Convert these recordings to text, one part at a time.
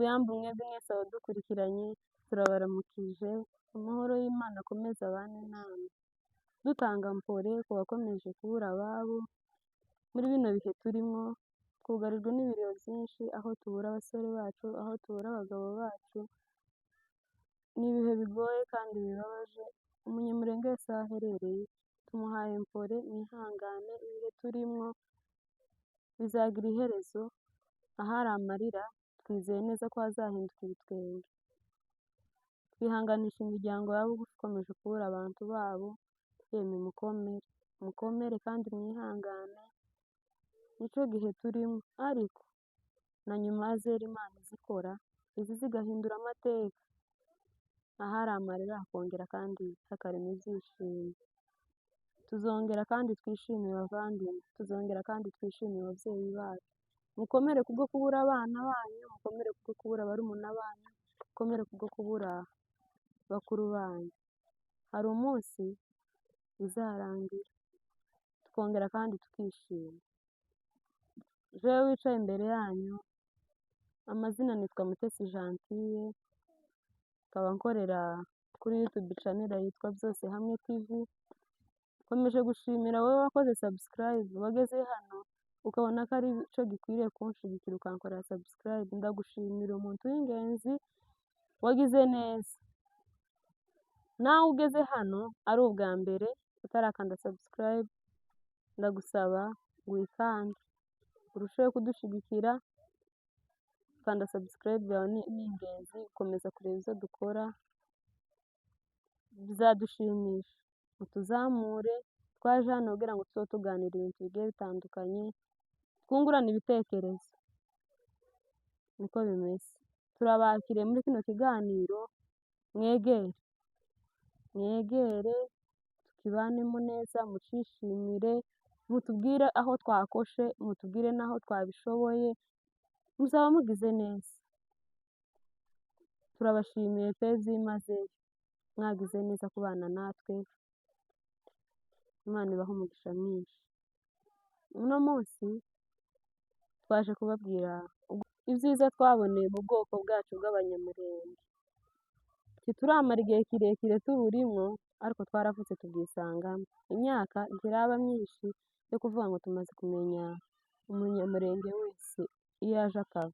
Yambu mwebwe mwese abadukurikiranye, turabaramukije. Amahoro y'Imana akomeze abane namwe. Dutanga mpore ku bakomeje kubura ababo muri bino bihe turimo. Twugarijwe n'ibiriyo byinshi, aho tubura abasore bacu, aho tubura abagabo bacu. Ni ibihe bigoye kandi bibabaje. Umunyamurenge wese aho aherereye, tumuhaye mpore, mwihangane. Ibihe turimo bizagira iherezo. Ahari amarira, twizeye neza ko hazahinduka ibitwenge. Twihanganisha imiryango yabo ikomeje kubura abantu babo. Yemwe mukomere, mukomere kandi mwihangane, nicyo gihe turimo. Ariko na nyuma ya zero Imana izikora, izi zigahindura amateka. Ahari amarira hakongera kandi hakarema ibyishimo. Tuzongera kandi twishime bavandimwe, tuzongera kandi twishime ababyeyi bacu. Mukomere kubwo kubura abana banyu, mukomere kubwo kubura barumuna banyu, mukomere kubwo kubura bakuru banyu. Hari umunsi bizarangira tukongera kandi tukishima. Jewe wicaye imbere yanyu, amazina nitwa Mutesi Gentille, nkaba nkorera kuri YouTube channel yitwa Byose Hamwe TV. Nkomeje gushimira wowe wakoze subscribe, wageze hano ukabona ko ari cyo gikwiriye kunshigikira ukankorera subscribe. Ndagushimira, umuntu w'ingenzi, wagize neza. Nawe ugeze hano ari ubwa mbere utarakanda subscribe, ndagusaba ngo uyikande urusheho kudushigikira. Kanda subscribe yawe, ni ingenzi. Gukomeza kureba ibyo dukora bizadushimisha, mutuzamure. Twaje hano kugira ngo tube tuganira ibintu bigiye bitandukanye, twungurane ibitekerezo, niko bimeze. Turabakiriye muri kino kiganiro, mwegere, mwegere tukibanemo neza, mucishimire, mutubwire aho twakoshe, mutubwire n'aho twabishoboye, muzaba mugize neza. Turabashimiye pe byimazeyo, mwagize neza kubana natwe. Imana ibahe umugisha mwinshi. Uno munsi twaje kubabwira ibyiza twaboneye mu bwoko bwacu bw'Abanyamurenge. Ntituramara igihe kirekire tuburimo, ariko twaravutse tubwisangamo. Imyaka ntiraba myinshi yo kuvuga ngo tumaze kumenya umunyamurenge wese iyo aje akava,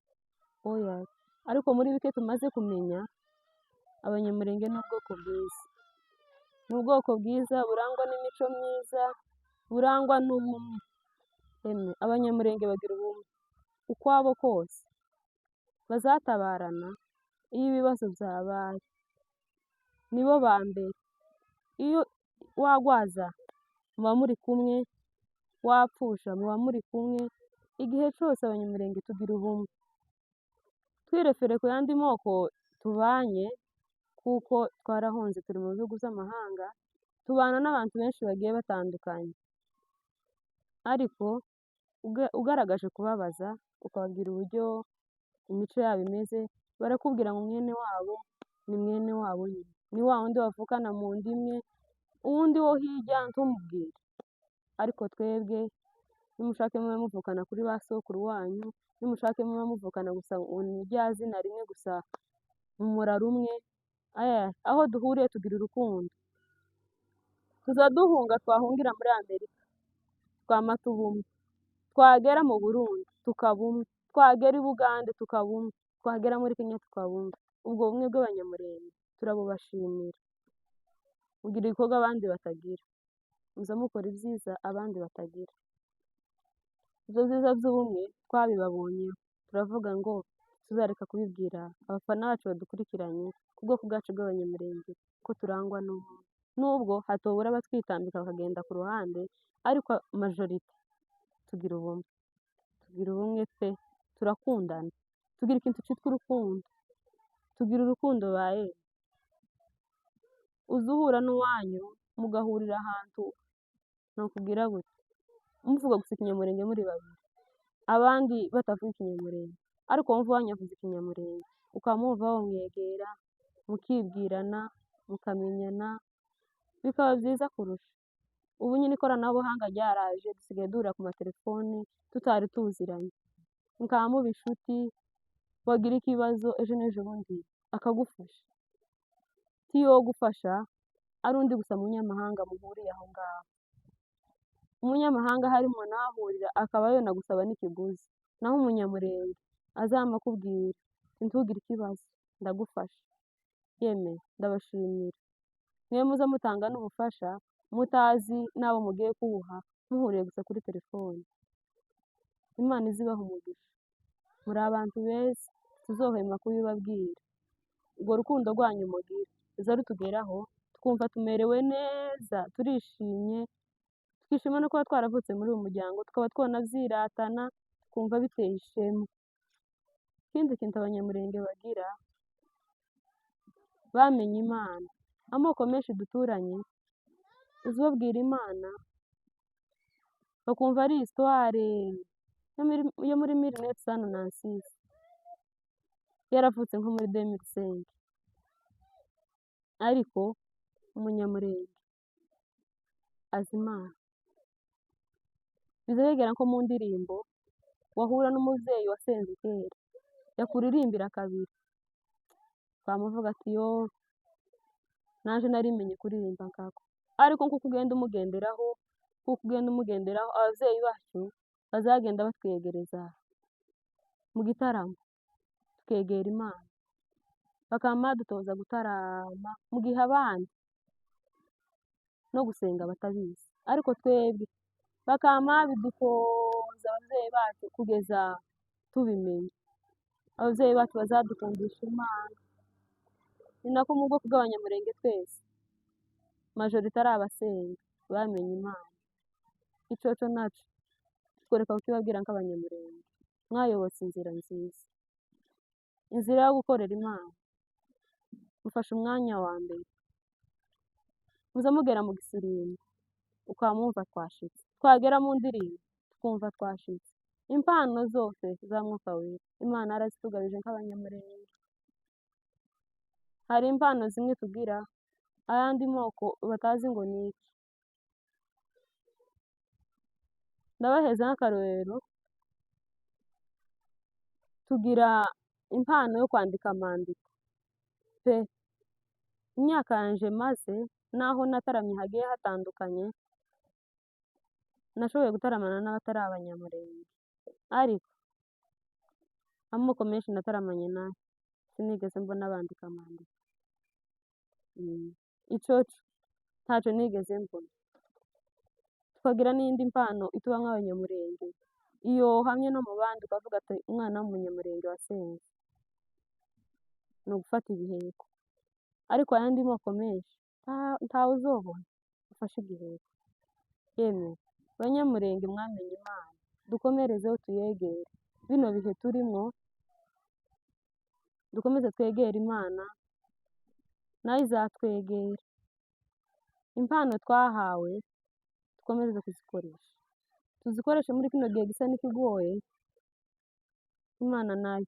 oya. Ariko muri bike tumaze kumenya, Abanyamurenge ni ubwoko bwiza, ni ubwoko bwiza burangwa n'imico myiza, burangwa n'ubumwe. Emwe Abanyamurenge bagira ubumwe ukwabo kose, bazatabarana iyo ibibazo byabaye, nibo ba mbere. Iyo wagwaza muba muri kumwe, wapfusha muba muri kumwe, igihe cyose Abanyamurenge tugira ubumwe. Twirefere ku yandi moko tubanye, kuko twarahunze turi mu bihugu by'amahanga, tubana n'abantu benshi bagiye batandukanye. Ariko ugaragaje kubabaza, ukababwira uburyo imico yabo imeze, barakubwira ngo mwene wabo ni mwene wabo nyine, ni wa wundi bavukana mu nda imwe, uwundi wo hirya ntumubwire. Ariko twebwe, nimushake mube muvukana kuri ba sokuru wanyu, nimushake mube muvukana gusa ngo ni rya zina rimwe gusa mu mura rumwe, aho duhuriye tugira urukundo. Tuza duhunga, twahungira muri Amerika twama tuba umwe, twagera mu Burundi tukaba umwe, twagera i Bugande tukaba umwe, twagera muri Kenya tukaba umwe. Ubwo bumwe bw'Abanyamurenge turabubashimira. Mugira ibikorwa abandi batagira, muza mukora ibyiza abandi batagira. Ibyo byiza by'ubumwe twabibabonyeho, turavuga ngo tuzareka kubibwira abafana bacu badukurikiranye ku bwoko bwacu bw'Abanyamurenge ko turangwa n'ubumwe. Nubwo hatobura abatwitambika bakagenda ku ruhande, ariko majorité tugira ubumwe, tugira ubumwe pe, turakundana, tugira ikintu cyitwa urukundo, tugira urukundo baye. Uza uhura n'uwanyu mugahurira ahantu, nokubwira gute, muvuga gusa Ikinyamurenge muri babiri, abandi batavuga Ikinyamurenge, ariko wumva uwanyu avuze Ikinyamurenge ukamwumva wamwegera, mukibwirana, mukamenyana, bikaba byiza kurusha. Ubu nyine ikoranabuhanga ryaraje, dusigaye duhurira ku matelefoni tutari tuziranye, mukaba muba inshuti. Wagira ikibazo ejo n'ejo bundi akagufasha. Ntiyogufasha ari undi gusa munyamahanga muhuriye aho ngaho. Umunyamahanga harimo nahurira akaba yonagusaba n'ikiguzi, naho Umunyamurenge azama akubwira ntugire ikibazo ndagufasha. Yemwe ndabashimira mwe muza mutanga n'ubufasha mutazi n'abo mugiye kubuha, muhuriye gusa kuri telefone. Imana izibaha umugisha, muri abantu beza tuzohwema kubibabwira. Urwo rukundo rwanyu mugira ruza rutugeraho twumva tumerewe neza, turishimye, twishima no kuba twaravutse muri uyu muryango, tukaba twanabyiratana, twumva biteye ishema. Ikindi kintu Abanyamurenge bagira, bamenye Imana. Amoko menshi duturanye uza ubabwira Imana bakumva ari histoire yo muri 1996, yaravutse nko muri 2005. Ariko Umunyamurenge azi Imana. Biza bigera nko mu ndirimbo wahura n'umubyeyi wasenze kera, yakuririmbira kabiri twamuvuga ati yo naje narimenye kuririmba nkako. Ariko nkuko ugenda umugenderaho, kuko ugenda umugenderaho, ababyeyi bacu bazagenda batwegereza mu gitaramo, tukegera Imana, bakaba badutoza gutarama mu gihe abandi no gusenga batabizi, ariko twebwe bakaba babidutoza ababyeyi bacu kugeza tubimenye. Ababyeyi bacu bazadukundisha Imana. Ni nako mu bwoko bw'Abanyamurenge twese majorite ari abasenga bamenye Imana. Icoco naco tworeka kukibabwira nk'Abanyamurenge, mwayobotse inzira nziza, inzira yo gukorera Imana. Mufashe umwanya wa mbere, muza mugera mu gisirimba ukamwumva twashitse, twagera mu ndirimbo tukumva twashitse. Impano zose za Mwuka Wera Imana yarazitugabije nk'Abanyamurenge. Hari impano zimwe tugira ayandi moko batazi ngo ni iki. Ndabaheza nk'akarorero, tugira impano yo kwandika amandiko pe. Imyaka yanje maze naho nataramye hagiye hatandukanye, nashoboye gutaramana n'abatari Abanyamurenge, ariko amoko menshi nataramanye nayo sinigeze mbona bandika amandiko. Icoco ntaco nigeze mbona. Tukagira n'indi mpano ituba nk'Abanyamurenge, iyo hamwe no mu bandi ukavuga ati umwana w'Umunyamurenge wasenze, ni ugufata ibiheko. Ariko ayandi moko menshi ntawe uzobona ufashe igiheko. Yemwe Banyamurenge mwamenye Imana, dukomerezeho tuyegere. Bino bihe turimo dukomeze twegere Imana, nayo izatwegera. Impano twahawe dukomereze kuzikoresha, tuzikoreshe muri kino gihe gisa n'ikigoye. Imana nayo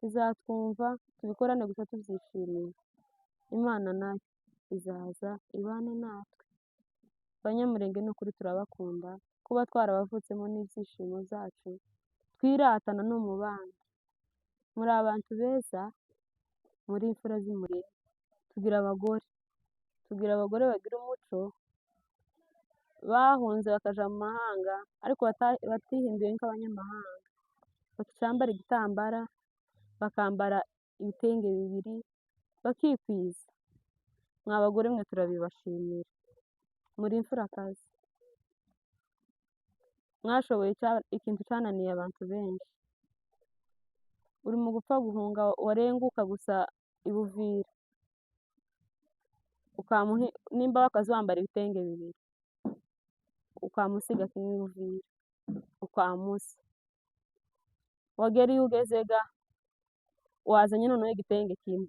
izatwumva, tubikorane gusa tubyishimiye. Imana nayo izaza ibane natwe. Banyamurenge ni ukuri turabakunda, kuba twarabavutsemo n'ibyishimo byacu, twiratana no mu bandi. Muri abantu beza, muri imfura z'Umurenge. Tugira abagore, tugira abagore bagira umuco, bahunze bakaja mu mahanga ariko batihinduye nk'abanyamahanga, bakicambara igitambara, bakambara ibitenge bibiri, bakikwiza. Mwa bagore mwe turabibashimira, muri imfurakazi. Mwashoboye ikintu cananiye abantu benshi. Uri mu gupfa guhunga warenguka gusa i Buvira, nimba wakazi wambara ibitenge bibiri, ukamusiga kimwe i Buvira, ukamusa. Wagera iyo ugeze ga wazanye noneho igitenge kimwe,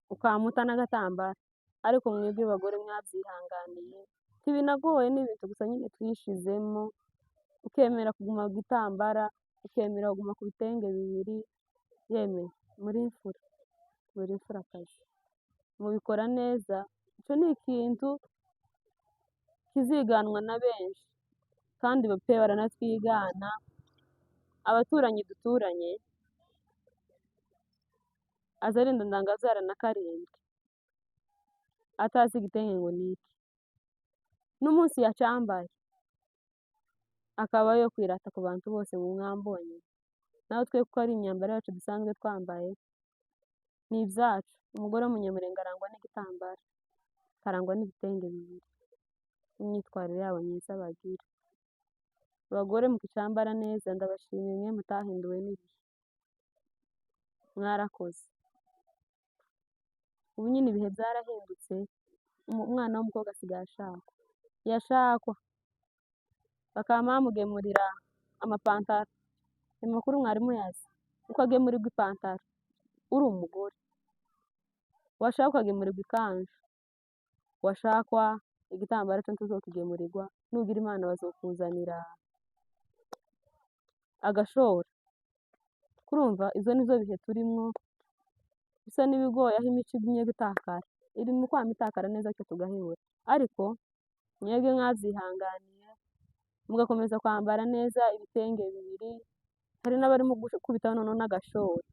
ukamuta n'agatambara. Ariko mwebwe bagore mwabyihanganiye, ntibinagoye, ni ibintu gusa nyine twishizemo, ukemera kuguma ku gitambara, ukemera kuguma ku bitenge bibiri. Yemwe muri imfura, muri imfurakazi, mubikora neza. Ico ni ikintu kiziganwa na benshi, kandi pe baranatwigana. Abaturanyi duturanye Aza arinda ndanga abyara na karindwi atazi igitenge ngo ni iki, n'umunsi yacyambaye akaba yo kwirata ku bantu bose ngo mwambonye. Naho twe kuko ari imyambaro yacu dusanzwe twambaye, ni ibyacu. Umugore w'umunyamurenge arangwa n'igitambaro, akarangwa n'ibitenge bibiri, n'imyitwarire yabo myiza bagira. Abagore mukicyambara neza, ndabashimiye mwe mutahinduwe n'ibihe, mwarakoze. Ubu nyine ibihe byarahindutse, umwana w'umukobwa asigaye ashakwa, yashakwa bakaba bamugemurira amapantaro. Amakuru mwari muyazi, ukagemurirwa ipantaro uri umugore, washaka ukagemurirwa ikanzu, washakwa igitambaro cyo ntuzokigemurirwa, nugira Imana bazokuzanira agashora. Kurumva izo nizo bihe turimwo, bisa n'ibigoye aho imico igumye gutakara, iri mu kwama itakara neza twe tugahebura, ariko mwebwe mwabyihanganiye mugakomeza kwambara neza ibitenge bibiri, hari n'abarimo gukubitaho noneho n'agashora.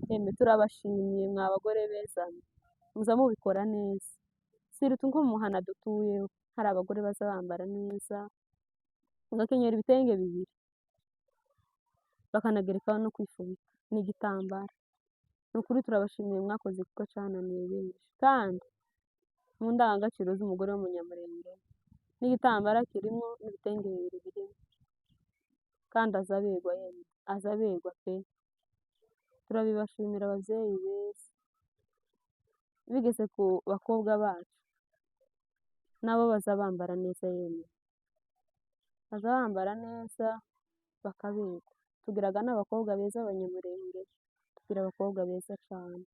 Yemwe turabashimiye mwa bagore beza, muza mubikora neza. Siritu nko mu muhana dutuyeho hari abagore baza bambara neza, bagakenyera ibitenge bibiri, bakanagerekaho no kwifubika n'igitambaro. Ni ukuri turabashimiye mwakoze kuko cyananiye benshi, kandi mu ndangagaciro z'umugore w'umunyamurenge n'igitambaro kirimo n'ibitenge bibiri birimo, kandi aza aberwa yemwe, aza aberwa pe! Turabibashimira ababyeyi beza. Bigeze ku bakobwa bacu nabo baza bambara neza yemwe, baza bambara neza bakaberwa. Tugiraga n'abakobwa beza b'abanyamurenge, tugira abakobwa beza cyane.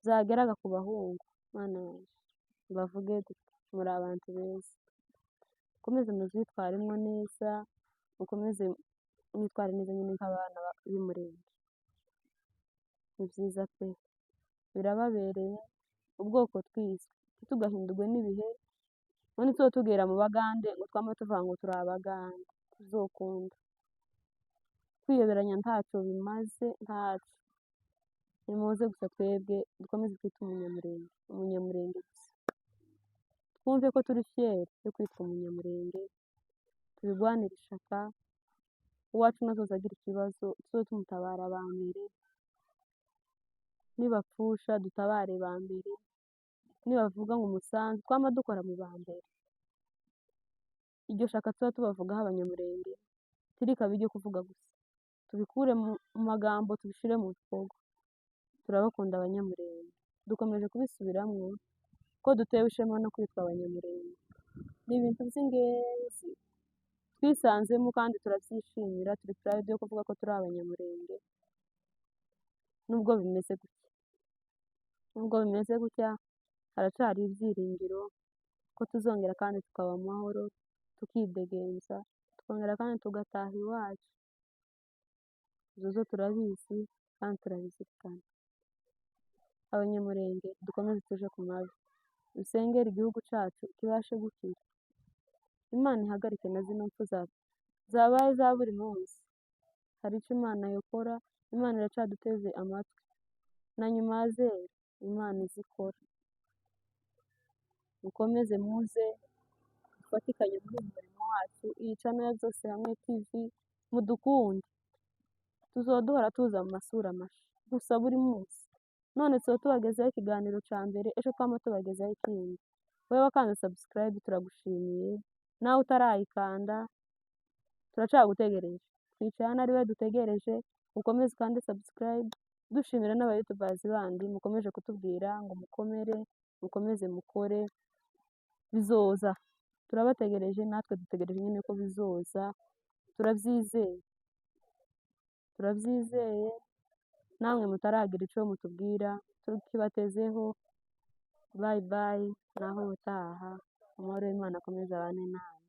Byageraga ku bahungu, Mana yanjye mbavuge gute? Muri abantu beza, mukomeze muzitwaremo neza, mukomeze mwitware neza nyine nk'abana b'Umurenge. Ni byiza pe! Birababereye, ubwoko twiswe ntitugahindurwe n'ibihe, ngo nituba tugera mu Bagande ngo twame tuvuga ngo turi Abagande, ntibizokunda. Kwiyoberanya ntacyo bimaze, ntacyo. Nimuze gusa twebwe dukomeze twite umunyamurenge, umunyamurenge gusa. Twumve ko turi fier yo kwitwa umunyamurenge, tubirwanire ishyaka, uwacu nazoza agira ikibazo tuze tumutabara aba mbere, nibapfusha dutabare ba mbere, nibavuga ngo umusanzu twama dukora mu ba mbere. Iryo shyaka tuba tubavugaho abanyamurenge ntirikabe iryo kuvuga gusa, tubikure mu magambo tubishyire mu bikorwa. Turabakunda abanyamurenge, dukomeje kubisubiramo ko dutewe ishema no kwitwa abanyamurenge. Ni ibintu by'ingenzi twisanzemo kandi turabyishimira, turi proud yo kuvuga ko turi abanyamurenge, nubwo bimeze gutya. Nubwo bimeze gutya, haracyari ibyiringiro ko tuzongera kandi tukaba amahoro, tukidegemvya, tukongera kandi tugataha iwacu. Ibyo zo turabizi kandi turabizirikana. Abanyamurenge dukomeze tuje ku mavi, dusengere igihugu cyacu kibashe gukira. Imana ihagarike na zino mpfu zabaye za buri munsi. Hari icyo Imana yokora, Imana iracyaduteze amatwi. Na nyuma ya zero, Imana izikora. Mukomeze muze dufatikanye muri uyu murimo wacu, iyi channel ya Byose Hamwe TV, mudukunde. Tuzoduhora tuza mu masura masha gusa buri munsi. None tuba tubagezaho ikiganiro cya mbere, ejo twama tubagezaho ikindi. Wowe wakanze subscribe turagushimiye, nawe utarayikanda turacyagutegereje. Twicaye hano ari we dutegereje, ukomeze ukande subscribe, dushimira n'aba youtubers bandi mukomeje kutubwira ngo mukomere, mukomeze mukore, bizoza. Turabategereje natwe dutegereje nyine ko bizoza, turabyizeye. Turabyizeye, namwe mutaragira icyo mutubwira, tukibatezeho, bye bye, naho ubutaha, amahoro y'Imana akomeze abane namwe.